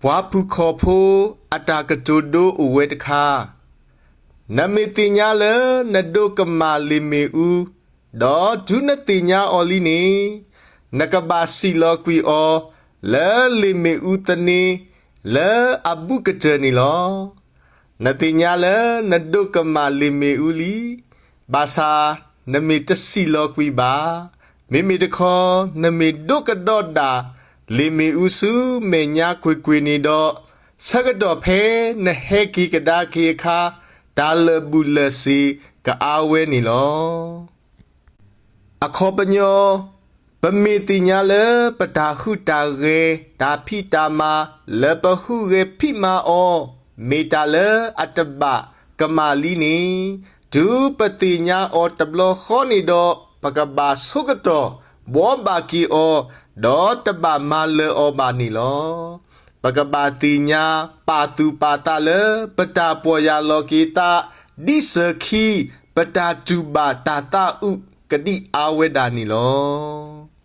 ပှၤဖုၣ်ခီၣ်ဖိအတၢ်ကတိၤဒိအိၣ်ဝဲတခါ, နမ့ၢ်သ့ၣ်ညါလၢနဒိးကမၣ်လ့ၣ်မ့ၣ်အူ, ဒီးတုၤနသ့ၣ်ညါအီၤလံန့ၣ်, နကဘၣ်စံၣ်လီၤကွံာ်အီၤ လၢလ့ၣ်မ့ၣ်အူသန့ လၢအဘူးကတၢၢ်န့ၣ်လီၤ. နသ့ၣ်ညါလၢနဒိးကမၣ်လ့ၣ်မ့ၣ်အူလံ, ဘၣ်ဆၣ်နမ့ၢ်တစံၣ်လီၤကွံာ်ဘၣ်. မ့မ့ၢ်တခီ, နမ့ၢ်ဒိးကဒီးဒၣ် လ့ၣ်မ့ၣ်အူဆူမဲာ်ညါကွ့ၢ်ကွ့ၢ်န့ၣ်ဒီး, ဆၢကတီၢ်ဖဲနဟဲက့ၤကဒါက့ၤအခါ, တၢ်လၢာ်ဘူၣ်လၢာ်စ့ၤကအါဝဲန့ၣ်လီၤ. အခီပညီ, ပမ့ၢ်သ့ၣ်ညါလၢပတၢ်ဟူးတၢ်ဂဲၤ တၢ်ဖံးတၢ်မၤ လၢပဟူးဂဲၤဖံးမၤအီၤ မ့ၢ်တၢ်လၢအတဘၣ်ကမၣ်လံန့ၣ်, တုၤပသ့ၣ်ညါအီၤတဘျီဃီန့ၣ်ဒီး, ပကဘၣ်ဆိကတီၢ်ဘှီဘၣ်က့ၤအီၤ, ဒီးတဘၣ်မၤလၢာ်အီၤဘၣ်န့ၣ်လီၤ. ပကဘၣ်သ့ၣ်ညါပာ်သူၣ်ပာ်သးလၢ ပတၢ်ပီၢ်ယၢ်လီၤက့ၤသး, ဒ်စၢၤခံ ပတၢ်တူၢ်ဘၣ်တၢ်သးအုးကဒံးအါဝဲဒၣ်န့ၣ်လီၤ.